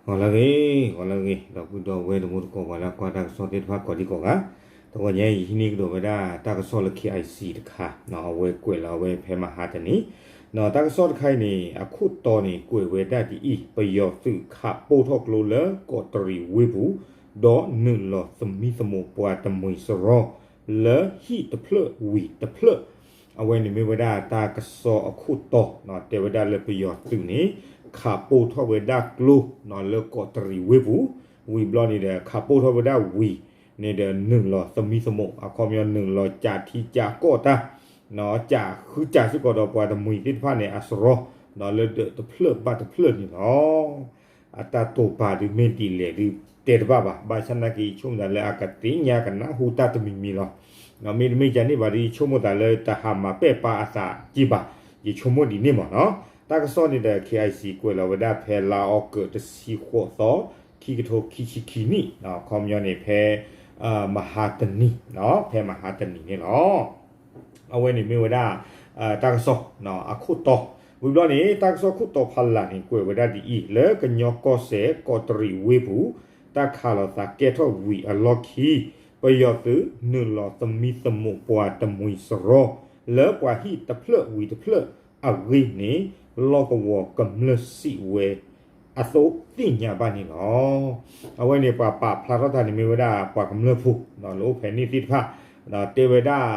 ဂီၤလၢအဂ့ၤ, ဂီၤလၢအဂ့ၤ ဒီပုၢ်ဒီဝဲၢ်တံၤသကိး ပှၤလၢကွၢ်တၢ်ကစီၣ်သ့ၣ်တဖၣ်ကိးဒံကိးဂၤ, တဂီၤညါအံၤ ယဟံးန့ၢ်ကဒီးဝဲဒၣ်တၢ်ကစီၣ်လၢ KIC တခါ, အဝဲကွဲးလီၤဝဲဖဲ မဟါတနံၤ, တၢ်ကစီၣ်တခါအံၤန့ၣ် အခိၣ်တီန့ၣ် ကွဲးဝဲဒၣ်ဒ်အံၤ, ပယီၤသုးခးပိၢ်ထီၣ်ကျိလၢကီးတရံးဝ့ၢ်ပူၤ, ဒီးနုာ်လီၤသမံသမိးပှၤတမှံၤစရီ လၢဟံၣ်တဖျၢၣ်ဝံၤတဖျၢၣ်, အဝဲန့ၣ်မ့ၢ်ဝဲဒၣ်တၢ်ကစီၣ်အခိၣ်တီ, တဲဝဲဒၣ်လၢပယီၤသုးန့ၣ် ခးပိၢ်ထီၣ်ဝဲဒၣ်ကျိ လၢကီးတရံးဝ့ၢ်ပူၤ, ဝံၤဘျီန့ၣ်ဒီး ခးပိၢ်ထီၣ်ဝဲဒၣ်ဝံၤန့ၣ်ဒီး နုာ်လီၤသမံသမိး, အခီပညီနုာ်လီၤကးထံကးကီၢ်တၢ်, ကးဃုကးစ့ၢ်ကီးဒီးပှၤတမှံၤသ့ၣ်တဖၣ်န့ၣ် အစရီ, လၢဒၢးတဖျၢၣ်ဘၣ်တဖျၢၣ်န့ၣ်လီၤ. အတၢ်တိာ်ပာ်ဒုးမ့ၢ်ဒ်လဲၣ်ဒုးတဲတဘၣ်ဘၣ်, ဘၣ်ဆၣ်နာ်က့ ယဆိကမိၣ်သးလၢအကသ့ၣ်ညါကနၢ်ဟူတၢ်တမံၤမံၤလီၤ. မ့တမ့ၢ်ဒ်န့ၣ်ဘၣ်ဒီး ယဆိကမိၣ်သးလၢတဟးမၤပဲာ်ပာ်အသးက့ဘၣ်, ယဆိကမိၣ်ဒ်န့ၣ်မ့ၢ်နီၤ. တၢ်ကစီၣ်န့ၣ်ဒီး KIC ကွဲးလီၤဝဲဒၣ်ဖဲလါအီကူး တဆံဃိးသီ ခံကထိခံဆံခံနံၣ်, အခီပညီန့ၣ်ဖဲ မဟါတနံၤ, ဖဲမဟါတနံၤန့ၣ်လီၤ. အဝဲန့ၣ်မ့ၢ်ဝဲဒၣ် တၢ်ကစီၣ်အခိၣ်တီ, ဝံၤဘျီန့ၣ် တၢ်ကစီၣ်ခိၣ်တီဖးလၢ်န့ၣ် ကွဲးဝဲဒၣ်ဒ်အံၤ, လၢကညီကီၢ်စဲၣ် ကီးတရံးဝ့ၢ်ပူၤ တၢ်ခးလိာ်သးကဲထီၣ်ဝံၤအလီၢ်ခံ, ပယီၤသုးနုာ်လီၤသမံသမိးပှၤတမှံၤစရီ လၢပှၤဟံၣ်တဖျၢၣ်ဝံၤတဖျၢၣ်အဂ့ၢ်န့ၣ် လီၢ်ကဝီၤကမျၢၢ်စံးဝဲ အသိးသ့ၣ်ညါဘၣ်န့ၣ်လီၤ. အဝဲန့ၣ်ပှၤပာ်ဖျါထီၣ်တၢ်န့ၣ်မ့ၢ်ဝဲဒၣ်ပှၤကမျၢၢ်ဖိ လၢအိၣ်ဖဲန့ၣ်သ့ၣ်တဖၣ်, တဲဝဲဒၣ်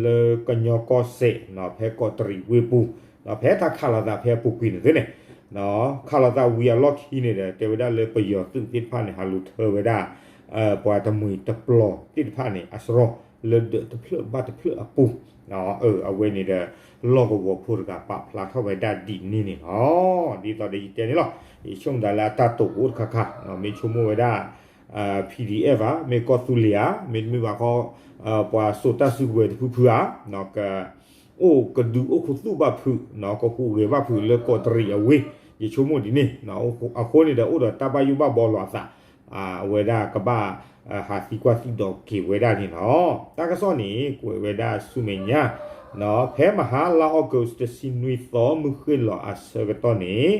လၢကညီကီၢ်စဲၣ် ဖဲကီးတရံးဝ့ၢ်ပူၤ, ဖဲတၢ်ခးလိာ်သးဖဲအပူၤကွံာ်န့ၣ်သ့ၣ်န့ၣ်, ခးလိာ်သးဝံၤအလီၢ်ခံန့ၣ်ဒီး တဲဝဲဒၣ်လၢပယီၤသုးသ့ၣ်တဖၣ်န့ၣ် ဟးလူၤထၢဝဲဒၣ် ပှၤတမှံၤတပျီၤသ့ၣ်တဖၣ်န့ၣ် အစရီ လၢဒၢးတဖျၢၣ်ဘၣ်တဖျၢၣ်အပူၤ, အဝဲန့ၣ်ဒီး လီၢ်ကဝီၤဖိတဂၤပာ်ဖျါထီၣ်ဝဲဒၣ်ဒ်န့ၣ်န့ၣ်လီၤ. ဒ်သိးဒီးယတဲန့ၣ်လီၤ, ယဆိကမိၣ်သးလၢအတၢ်တိာ်အိၣ်တခါခါ, မ့ၢ်ဆိကမိၣ်ဝဲဒၣ် PDF ဧါ, မ့ၢ်ကီၢ်သူလ့ၤဧါ, မ့တမ့ၢ်ဘၣ်ဃီ ပှၤစိာ်တၢ်စုကဝဲၤတဖုဖုဧါ, က အိၣ်ကဒုးအိၣ်ခူသူၣ်ဘၣ်ဖုး, ကဟူးဂဲၤဘၣ်ဖုးလၢကီးတရံးအဝ့ၢ်, ယဆိကမိၣ်ဒ်န့ၣ်, အဃိန့ၣ်ဒီးအိၣ်ဒီးတၢ်ဘၣ်ယိၣ်ဘၣ်ဘီလိာ်အသး, အဝဲဒၣ်ကဘၣ် ဟးသံကွၢ်သံဒိးက့ၤဝဲဒၣ်န့ၣ်လီၤ. တၢ်ကစီၣ်န့ၣ် ကွဲးဝဲဒၣ်ဆူမဲာ်ညါ, ဖဲမဟါလါအီကူး တဆံနွံသီ မုၢ်ဃ့ၢ်လီၤအဆၢကတီၢ်န့ၣ်,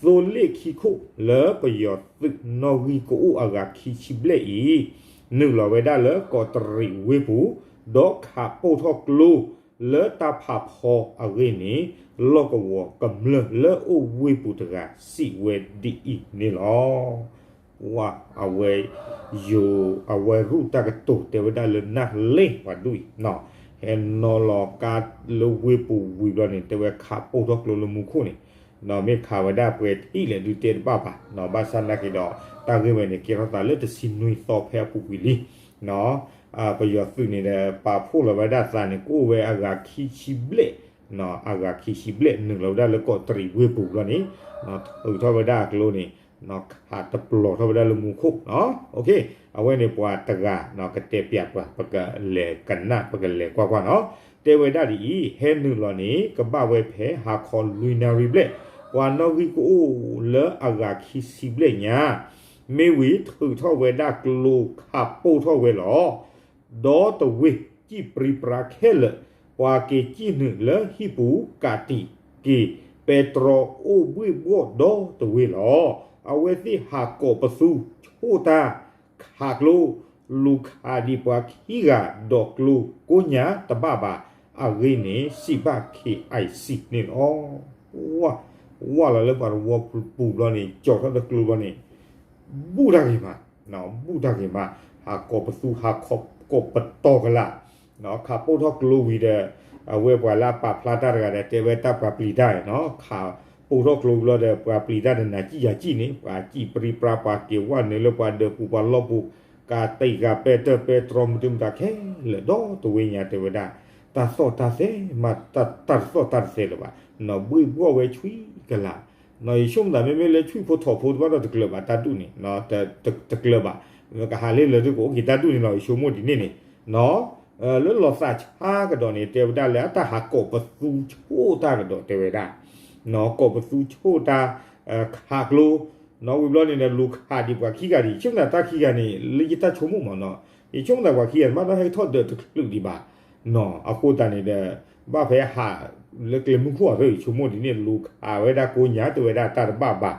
သိလ့ၣ်ခံခိၣ်လၢပယီၤသုးနီၣ်ဂံၢ်ကအိၣ်အဂၤခံဆံဘျဲၣ်အံၤ, နုာ်လီၤဝဲဒၣ်လၢကီးတရံးဝ့ၢ်ပူၤ, ဒီးခးပိၢ်ထီၣ်ကျိ လၢတၢ်ဖးဖီအဂ့ၢ်န့ၣ်, လီၢ်ကဝီၤကမျၢၢ်လၢအိၣ်ဝ့ၢ်ပူၤတဂၤစံးဝဲဒ်အံၤန့ၣ်လီၤ. ဝါ, အဝဲယိၤ, အဝဲရူၢ်တၢ်ကတိၤတဲဝဲဒၣ်လၢနၢ်လ့ပှၤဒူၣ်အံၤ, ဟဲနီၤလီၤကါလၢဝ့ၢ်ပူၤဝံၤဘျီန့ၣ် တဲဝဲခးပိၢ်ထီၣ်ကျိလၢမူခိၣ်န့ၣ်, မ့ၢ်ခးဝဲဒၣ်ပှဲၤထံၣ်လဲၣ်ဒုးတဲတဘၣ်ဘၣ်, ဘၣ်ဆၣ်နာ်က့ဒီး တၢ်ဂ့ၢ်ဝဲန့ၣ် ကဲထီၣ်သးလၢတဆံနွံသီဖဲအပူၤကွံာ်လံ ပယီၤသုးန့ၣ်ဒီး ပာ်ဖှိၣ်လီၤဝဲဒၣ်သးန့ၣ် ကအိၣ်ဝဲအဂၤခံဆံဘျဲၣ်, အဂၤခံဆံဘျဲၣ် နုာ်လီၤဝဲဒၣ်လၢကီးတရံးဝ့ၢ်ပူၤဘျီန့ၣ်, ထုးထီၣ်ဝဲဒၣ်အကျိန့ၣ်, ခးတပျီၤထီၣ်ဝဲဒၣ်လၢမူခိၣ်, အဝဲန့ၣ်ပှၤတဂၤ ကတဲပျးပှၤ ပကလဲၤကနၣ် ပကလဲၤကွၢ်ကွၢ်နီၤ, တဲဝဲဒၣ်ဒ်အံၤ, ဟဲနုာ်လီၤန့ၣ် ကဘၣ်ဝဲဖဲဟါခီလွံၢ်နၣ်ရံၣ်ဘျဲၣ်, ပှၤနီၣ်ဂံၢ်ကအိၣ်လၢအဂၤခံဆံဘျဲၣ်ညါ မ့ၢ်ဝံၤထုးထီၣ်ဝဲဒၣ်ကျိခးပိၢ်ထီၣ်ဝဲလီၤ. ဒီးတဝ့ၢ် စံၣ်ပြံပြါခဲလၢာ်, ပှၤက့ၤစံၣ်နုာ်လၢဟံၣ်ပူၤကးတံာ်က့ၤ, ပဲတြီအိၣ်ဘှ့ၣ်ဘှီၣ်ဒီတဝ့ၢ်လီၤ. အဝဲသ့ၣ်ဟးကိးပသူဆိၣ်တၢ် ခးကျိ, လူၤခးဒံးပှၤခံဂၤ ဒီးကျိကိးညါတဘၣ်ဘၣ်အဂ့ၢ်န့ၣ် စံးဘၣ် KIC န့ၣ်လီၤ. ဝါ, ဝါလီၤလၢပှၤတဝီပူၤဘျီန့ၣ် ကၠီထီၣ်လၢကျိဘျီန့ၣ် ဘူၣ်တၢ်ဂ့ၤမး, ဘူၣ်တၢ်ဂ့ၤမး, ဟးကိးပသူ ဟးကိးပတီၢ်ကလာ်, ခးပိၢ်ထီၣ်ကျိဝံၤဒီး အဝဲပှၤလၢအပာ်ဖျါတၢ်တဂၤဒီး တဲဝဲတၢ်ပှၤပျံၤတၢ်အံၤနီၤ, ခးပိၢ်ထီၣ်ကျိဘျီဒီး ပှၤပျံၤတၢ်ဒီးနၤစံၣ်ယၤစံၣ်န့ၣ် ပှၤစံၣ်ပြံပြါ ပှၤက့ၤဝဲနုာ်လၢပှၤဒၢးပူၤပှၤလီၢ်ပူၤ, ကးတံာ်ကးပဲတၢ်ပဲတြီ မုၢ်တမုၢ်တၢ်ခဲလၢာ်ဒီတဝ့ၢ်ညါတဲဝဲဒၣ်, တၢ်သီၣ်တၢ်သဲမး တၢ်တသီၣ်တၢ်တသဲလၢၤဘၣ်, နီၢ်ဘှ့ၣ်ဘှီၣ်ဝဲဆွံကလာ်, နီၢ်ယဆိကမိၣ်သးမ့မ့ၢ်လၢဆွံဖိထီၣ်ဖိတဘၣ်ဒီးတကျၢၤဘၣ်တၢ်ဒူၣ်န့ၣ်, တကျၢၤဘၣ်, ကဟးလၢလၢာ်ဒုးကအိၣ်က့ၤတၢ်ဒူၣ်န့ၣ်လီၤ ယဆိကမိၣ်ဒ်န့ၣ်န့ၣ်, လၢလီၤသးဆါကဒီးန့ၣ် တဲဝဲဒၣ်လၢအတၢ်ဟးကိးပသူဆိၣ်တၢ်ကဒီးတဲဝဲဒၣ်, ကိးပသူဆိၣ်တၢ် ခးကျိ, နီၢ်ဝံၤဘျီန့ၣ်ဒီး လူၤခးဒံးပှၤခံဂၤဒံး ယဆိကမိၣ်သးတၢ်ခံဂၤန့ၣ် လၢယတၢ်ဆိကမိၣ်မးနီၤ, ယဆိကမိၣ်သးပှၤခံဂၤန့ၣ် ဘၣ်ဒီးဟဲကထီၣ်ဒၢးတချုးဒံးဘၣ်, အဃိသတးန့ၣ်ဒီး ဘၣ်ဖဲဟးလၢကျဲမုၢ်ခိၣ်အသိး ယဆိကမိၣ်ဒ်န့ၣ် လူၤခးဝဲဒၣ်ကိးညါတဲဝဲဒၣ်တၢ်တဘၣ်ဘၣ်,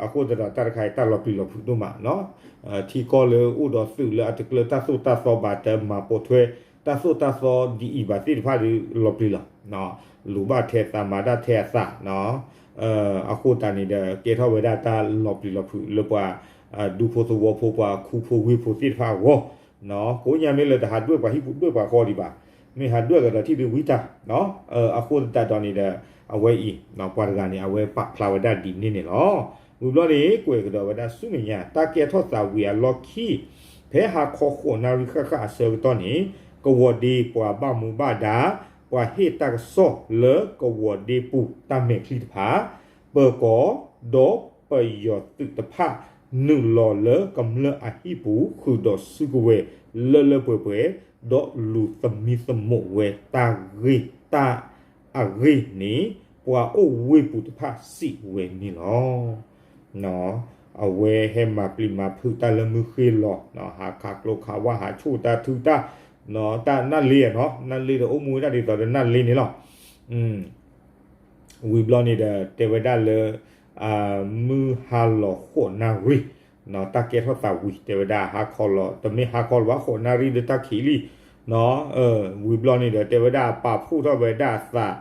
အဃိသတးဒီးတၢ်တခါအံၤတၢ်လီၤပျံၤလီၤဖုးဒိၣ်မးနီၤ, ထံကီၢ်လၢအိၣ်ဒီးသုးလၢအတကျၢတၢ်သိၣ်တၢ်သီဘၣ် တမၤပိာ်ထွဲ တၢ်သိၣ်တၢ်သီဒ်အံၤဘၣ်သ့ၣ်တဖၣ်ဒီးလီၤပျံၤလီၤ, လူၤဘၣ်ထဲအသးမၤတၢ်ထဲအသးနီၤ, အဃိသတးန့ၣ်ဒီး ကဲထီၣ်ဝဲဒၣ်တၢ်လီၤပျံၤလီၤဖုးလၢပှၤ ဒူဖိသဝီဖိ ပှၤခူဖိဝ့ၢ်ဖိသ့ၣ်တဖၣ်အဂီၢ်, ကိးညါမ့ၢ်လၢတဟးဒွဲၣ်ပှၤဟံၣ်ပူၤဒွဲၣ်ပှၤဃီဒံးဘၣ်, မ့ၢ်ဟးဒွဲၣ်ကဒီးထံၣ်ဒုးဝံတၢ်, အဃိသတးဒီးန့ၣ်ဒီး အဝဲအံၤ ပှၤတဂၤန့ၣ် အဝဲပာ်ဖျါဝဲဒၣ်ဒ်န့ၣ်န့ၣ်လီၤ. ဝံၤဘျီန့ၣ် ကွဲးကဒီးဝဲဒၣ်ဆူမဲာ်ညါ တၢ်ကဲထီၣ်သးဝံၤအလီၢ်ခံ ဖဲဟါခီဃိးနၣ်ရံၣ်ဃၣ်ဃၣ်အဆၢကတီၢ်န့ၣ် ကဝီၤဒ့ပှၤဘၣ်မူဘၣ်ဒါ ပှၤဟ့ၣ်တၢ်ကစီၣ်လၢကဝီၤဒ့ပူၤတၢ်မဲာ်ချံတဖၣ် ပၢၤကီၢ် ဒီးပယီၤသုးတဖၣ် နုာ်လီၤလၢကမျၢၢ်အဟံၣ်ပူၤ ဃုာ်ဒီးစုကဝဲၤလၢလၢပှဲၤပှဲၤ ဒီးလူၤသမံသမိးဝဲတၢ်ဂ့ၢ်တၢ်အဂ့ၢ်န့ၣ် ပှၤအိၣ်ဝ့ၢ်ပူၤတဖၣ်စံးဝဲန့ၣ်လီၤ. အဝဲဟဲမၤပျံၤမၤဖုးတၢ်လၢမုၢ်ဃ့ၢ်လီၤ, ဟးခးကျိခးဝၣ် ဟးဆိၣ်တၢ်ထုတၢ်, တၢ်နၢ်လ့နီၤ, နၢ်လ့ဒီးအိၣ်မူဝဲဒၣ်ဒ်သိးဒီးနၢ်လ့န့ၣ်လီၤ. ဝံၤဘျီန့ၣ်ဒီး တဲဝဲဒၣ်လၢ မုၢ်ဟါလီၤဃိးနၣ်ရံၣ် တၢ်ကဲထီၣ်သးဝံၤ တဲဝဲဒၣ်ဟါခီလီၤ, တမ့ၢ်ဟါခီလီၤဘၣ် ဃိးနၣ်ရံၣ်ဒီးတၢ်ခံးလံ, ဝံၤဘျီန့ၣ်ဒီး တဲဝဲဒၣ်ပာ်ဖှိၣ်ထီၣ်ဝဲဒၣ်အသး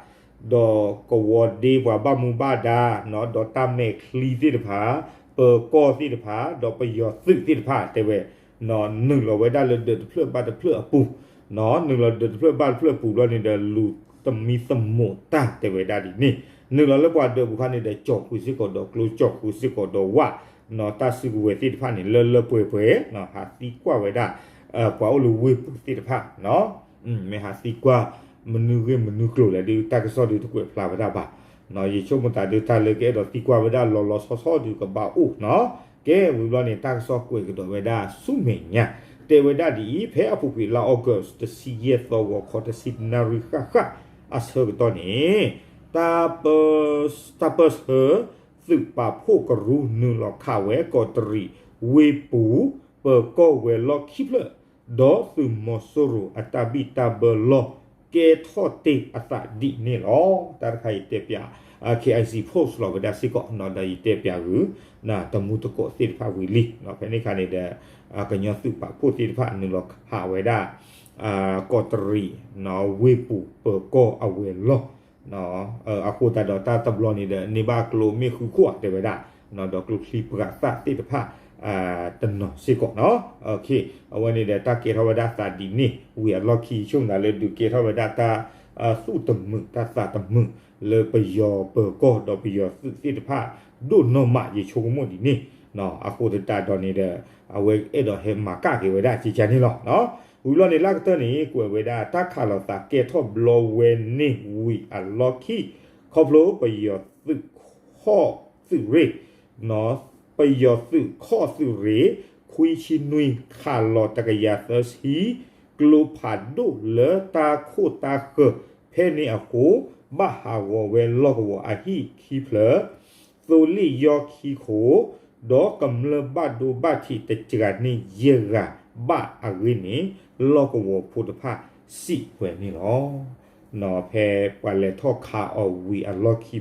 ဒီးကဝီၤဒ့ပှၤဘၣ်မူဘၣ်ဒါ ဒီးတၢ်မဲာ်ချံသ့ၣ်တဖၣ် ပၢၤကီၢ်သ့ၣ်တဖၣ် ဒီးပယီၤသုးသ့ၣ်တဖၣ် တဲဝဲ နုာ်လီၤဝဲဒၣ်လၢဒၢးတဖျၢၣ်ဘၣ်တဖျၢၣ်အပူၤ, နုာ်လီၤဒၢးတဖျၢၣ်ဘၣ်တဖျၢၣ်အပူၤဘျီန့ၣ်ဒီး လူၤသမံသမိးတၢ် တဲဝဲဒၣ်ဒ်န့ၣ်, နုာ်လီၤလၢပှၤဒၢးပူၤခါန့ၣ်ဒီး ကၠီၣ်ဃုာ်စ့ၢ်ကီးဒီးကျိ ကၠီၣ်ဃုာ်စ့ၢ်ကီးဒီးဝၣ်, တၢ်စုကဝဲၤသ့ၣ်တဖၣ်န့ၣ် လၢလၢပှဲၤပှဲၤ ဟးသံကွၢ်ဝဲဒၣ် ပှၤအိၣ်လၢဝ့ၢ်ပူၤသ့ၣ်တဖၣ် မ့ၢ်ဟးသံကွၢ် မနုၤဂ့ၢ်မနုၤကျိၤလဲၣ်ဒုး တၢ်ကစီၣ်ဒုးတကွဲးဖျါဝဲဒၣ်ဘၣ်, ယဆိကမိၣ်သးဒုးတၢ်လၢကအဲၣ်ဒိးသံကွၢ်ဝဲဒၣ်လီၤလီၤဆီဆီဒုးကဘၣ်အိၣ်နီၤ, ကဲဝံၤဘျီန့ၣ် တၢ်ကစီၣ်ကွဲးကဒီးဝဲဒၣ်ဆူမဲာ်ညါ, တဲဝဲဒၣ်ဒ်အံၤ ဖဲအပူၤကွံာ်လါအီကူး တဆံယဲၢ်သီ ဂီၤခီတဆံနၣ်ရံၣ်ဃၣ်ဃၣ်အဆၢကတီၢ်န့ၣ် တၢ်ပၢၢ်ဆၢသုးပာ်ဖှိၣ်ကရူၢ်နုာ်လီၤခးဝဲကီးတရံးဝ့ၢ်ပူၤ ပၢၤကီၢ်ဝဲၤလီၢ်ခံဖျၢၣ် ဒီးသုးမီၤစိရိၤအတၢ်ဘံၣ်တၢ်ဘၢလီၢ် ကဲထီၣ်တ့ၢ်အသးဒ်န့ၣ်လီၤ. တၢ်တခါအံၤတဲပၠး KIC post လီၤဝဲဒၣ်စ့ၢ်ကီးနီၤ, ဒီးယတဲပၠးဂုာ် တမူတကိးသ့ၣ်တဖၣ်ဝံၤလံ, ဖဲန့ၣ်အခါန့ၣ်ဒီး ကညီသုးပာ်ဖှိၣ်သ့ၣ်တဖၣ်နုာ်လီၤခးဝဲဒၣ် ကီးတရံး ဝ့ၢ်ပူၤပၢၤကီၢ်အဝဲၤလီၢ် အဃိသတးဒီးတၢ်တဘျီန့ၣ်ဒီး န့ၢ်ဘၣ်ကျိမ့ၣ်ဃုခိၣ်ဧါ တဲဝဲဒၣ်, ဒီးကျိချံပှၤသၣ်သ့ၣ်တဖၣ် တနီၤစ့ၢ်ကီးနီၤ, အဝဲန့ၣ်ဒီးတၢ်ကဲထီၣ်ဝဲဒၣ်သးဒ်န့ၣ် ဝံၤအလီၢ်ခံဆိကမိၣ်သးလၢဒုးကဲထီၣ်ဝဲဒၣ်တၢ် သူၣ်တမုာ်တၢ်သးတမုာ် လၢပယီၤပၢၤကီၢ်ဒီးပယီၤသုးသ့ၣ်တဖၣ် ဒိၣ်နီၢ်မး ယဆိကမိၣ်ဒ်န့ၣ်, အဃိသတးဒီးန့ၣ်ဒီး အဝဲအဲၣ်ဒိးဟဲမၤကၣ်က့ၤဝဲဒၣ်ကကန့ၣ်လီၤ. ဝံၤဘျီန့ၣ် လၢကတၢၢ်န့ၣ် ကွဲးဝဲဒၣ်တၢ်ခးလီၤသးကဲထီၣ်ဘျီဝဲန့ၣ်ဝံၤအလီၢ်ခံ ခီဖျိပယီၤသုးခီၣ်သုးရ့ၣ် ပယီၤသုးခီၣ်သုးရ့ၣ် ခွံဆံနွံ ခးလီၤတကယၤသၢဆံ ကျိဖးဒိၣ်လၢတၢ်ခိၣ်တၢ်ဃၢၤ ဖဲန့ၣ်အဃိ ဘၣ်ဟးဂီၤဝဲလီၢ်ကဝီၤအဟံၣ်ခံဖျၢၣ် သိလ့ၣ်ယီၢ်ခံခိၣ် ဒီးကမျၢၢ်ဘၣ်ဒိဘၣ်ထံးတစှၤန့ၢ်ယဲၢ်ဂၤဘၣ်အဂ့ၢ်န့ၣ် လီၢ်ကဝီၤဖိတဖၣ်စံးဝဲန့ၣ်လီၤ. ဖဲပှၤလဲၤထီၣ်ခးအီၤဝံၤအလီၢ်ခံဘျီ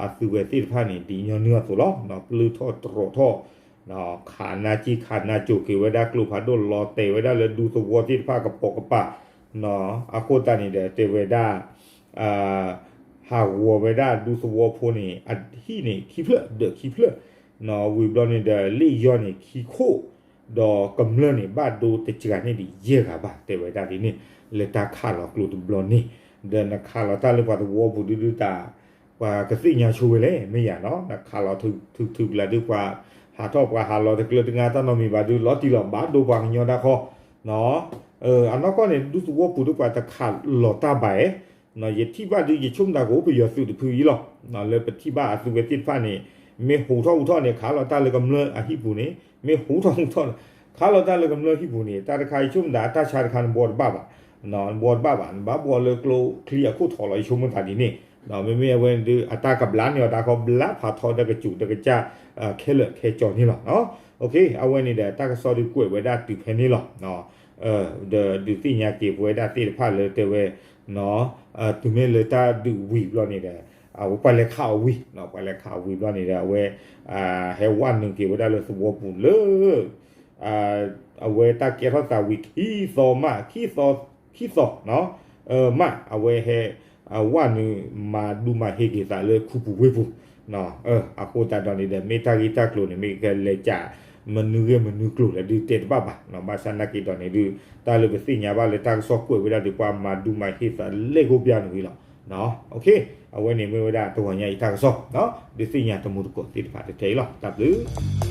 အသုဝဲသ့ၣ်တဖၣ်န့ၣ် ဒ်ညီနုၢ်အသိးလီၤ. ပျုၢ်ထီၣ်တြီၤထီၣ် ခးနါက့ခးနါကိၤက့ၤဝဲဒၣ်ကျိဖးဒိၣ် လီၤတဲာ်ဝဲဒၣ်လၢဒူသဝီသ့ၣ်တဖၣ်ကပိာ်ကပၤ အဃိသတးန့ၣ်ဒီးတဲဝဲဒၣ် ဟးဂီၤဝဲဒၣ်ဒူသဝီဖိန့ၣ် အဟံၣ်န့ၣ်ခံဖျၢၣ် ဒၢးခံဖျၢၣ် ဝံၤဘျီန့ၣ်ဒီး လ့ၣ်ယီၢ်န့ၣ်ခံခိၣ် ဒီးကမျၢၢ်န့ၣ် ဘၣ်ဒိတစှၤန့ၢ်ဒံးယဲၢ်ဂၤဘၣ် တဲဝဲဒၣ်ဒ်န့ၣ် လၢတၢ်ခးလီၤကျိတဘျီန့ၣ် ဒီးနခးလီၤတၢ်လၢပှၤသဝီပူၤဒုဒုတၢ် ပှၤကသ့ၣ်ညါဆိဝဲလဲၣ် မ့ၢ်ယၤနီၤ နခးလီၤထုထုကလးဒု ပှၤဟးထီၣ်ပှၤဟးလီၤတကျၢတငါတၢ်နီတမံၤဘၣ်ဒု လီၤတံၢ်လီၤ ဘၣ်ဒိပှၤကညီတၢ်ဃီ အနီၢ်ကီၢ်န့ၣ် ဒူသဝီပူၤဒုပှၤတခးလီၤတၢ်ဘၣ်အဲ ယထံၣ်ဘၣ်ဒု ယဆိကမိၣ်သးကအိၣ်ပယီၤသုးတဖုအံၤလီၤ. လၢပထံၣ်ဘၣ်အသုဝဲသ့ၣ်တဖၣ်န့ၣ် မ့ၢ်ဟူးထီၣ်ဟူးထီၣ်န့ၣ် ခးလီၤတၢ်လၢကမျၢၢ်အဟံၣ်ပူၤန့ၣ် မ့ၢ်ဟူးထီၣ်ဟူးထီၣ် ခးလီၤတၢ်လၢကမျၢၢ်ဟံၣ်ပူၤန့ၣ် တၢ်တခါအံၤဆိကမိၣ်သးအတၢ်ဆါတခါန့ၣ် ဘှီတဘၣ်ဘၣ် ဘှီတဘၣ်ဘၣ် နဘၣ်ဘှီလၢကျိချံအခိၣ်ထီၣ်လီၤ ယဆိကမိၣ်သးဒ်န့ၣ် မ့မ့ၢ်အဝဲန့ၣ်ဒု အတၢ်ကဘျါန့ၢ်အီၤတၢ်ခီ ဘျါဖးထီဒီးကစူၤဒီးကစၢ် ခဲလၢာ်ခဲကၠီန့ၣ်လီၤ. အဝဲန့ၣ်ဒီး တၢ်ကစီၣ်ဒုကွဲးဝဲဒၣ်တုၤဖဲန့ၣ်လီၤ. ဒီးဒုးသ့ၣ်ညါက့ၤပဝဲဒၣ်သ့ၣ်တဖၣ်လၢတဲဝဲ တုၤမ့ၢ်လၢတၢ်ဒုးဝံၤဘျီန့ၣ်ဒီး အဝဲပှၤလဲၤခးအီၤဝံၤ, ပှၤလဲၤခးအီၤဝံၤဘျီန့ၣ်ဒီး အဝဲ ဟဲဝဲနုာ်က့ၤဝဲဒၣ်လၢသဝီပူၤလၢ အဝဲတၢ်ကဲထီၣ်သးဝံၤခံသီမး, ခံသီ ခံသီ မး အဝဲဟဲ ဝဲနုာ်မၤဒူမၤဟ့က့ၤသးလၢခူပူၤဝ့ၢ်ပူၤ. အဃိသတးဒီးန့ၣ်ဒီး မ့ၢ်တၢ်ဂ့ၢ်တၢ်ကျိၤန့ၣ် မ့ၢ်ကလဲၤကး မနုၤဂ့ၢ်မနုၤကျိၤလဲၣ်ဒုးတဲတဘၣ်ဘၣ်. ဘၣ်ဆၣ်နာ်က့ၤဒီးန့ၣ်ဒုး တၢ်လၢပသ့ၣ်ညါဘၣ်လၢတၢ်ကစီၣ်ကွဲးဝဲဒၣ်ဒီး ပှၤမၤဒူမၤဟ့သးလဲၢ်ကိးပျၢ်န့ၣ်ဝံၤလီၤ. အဝဲန့ၣ်မ့ၢ်ဝဲဒၣ်တဂီၤညါအံၤတၢ်ကစီၣ် ဒုးသ့ၣ်ညါတမူတကိးသ့ၣ်တဖၣ်တထဲအံၤလီၤ. တၢ်ဘျုး